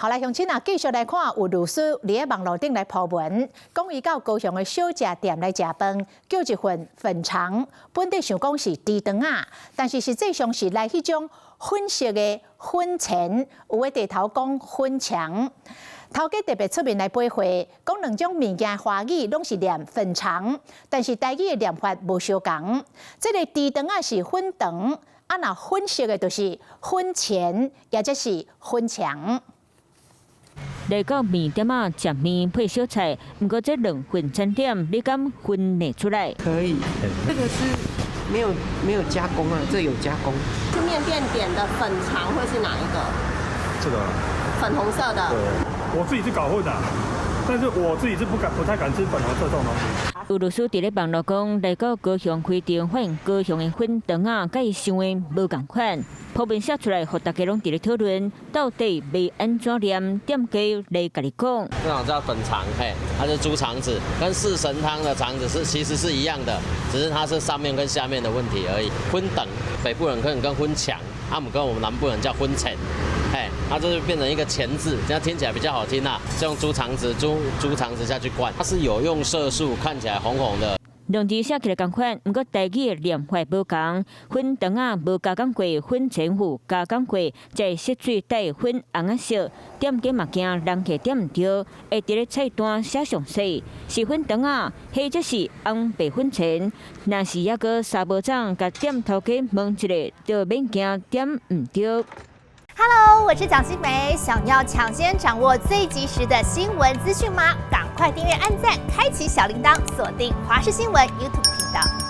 好來，鄉親啊，繼續來看，有律師佇咧網路頂來鋪文，講伊到高雄的小食店來食飯，叫一份粉腸，本底想講是豬腸仔，但是實際上是來彼種粉色的粉腸，有的地頭講粉腸。頭家特別出面來回話，講兩種物件華語攏是念粉腸，但是台語的念法無相仝。這个豬腸仔是粉腸，啊若粉色的就是粉錢，也就是粉腸。來到麵店仔食麵配小菜，毋過這兩份餐點，你敢分得出來？可以，這個是沒有加工啊，這有加工。去麵店點的粉腸會是哪一個？這個。粉紅色的。對，我自己是搞混的，但是我自己是不敢、不太敢吃粉紅色這種東西。有律師佇咧網路講，來到高雄開店，發現高雄的粉腸仔，佮伊想的無仝款。鋪文寫出來，予大家攏佇咧討論，到底欲按怎念？店家來共你講。這種叫粉腸，嘿，它是豬腸子，跟四神湯的腸子是其實是一樣的，只是它是上面跟下面的問題而已。粉腸，北部人可能跟粉腸，啊毋過我們南部人叫粉腸，嘿，它就是變成一個錢字，這樣聽起來比較好聽啦。就用豬腸子、豬腸子下去灌，它是有用色素，看起來紅紅的。兩字寫起來仝款，毋過台語的念法無仝，粉腸仔無加工過，粉腸有加工過，才會色水帶粉紅仔色。店家嘛驚人客點毋著，會佇咧菜單寫詳細，是粉腸仔，或者是紅白粉腸。若是猶閣三無總，共店頭家問一下，就免驚點毋著。 Hello，我是蔣新梅，想要搶先掌握最及時的新聞資訊嗎？趕快訂閱、按讚、開啟小鈴鐺，鎖定華視新聞 YouTube 頻道。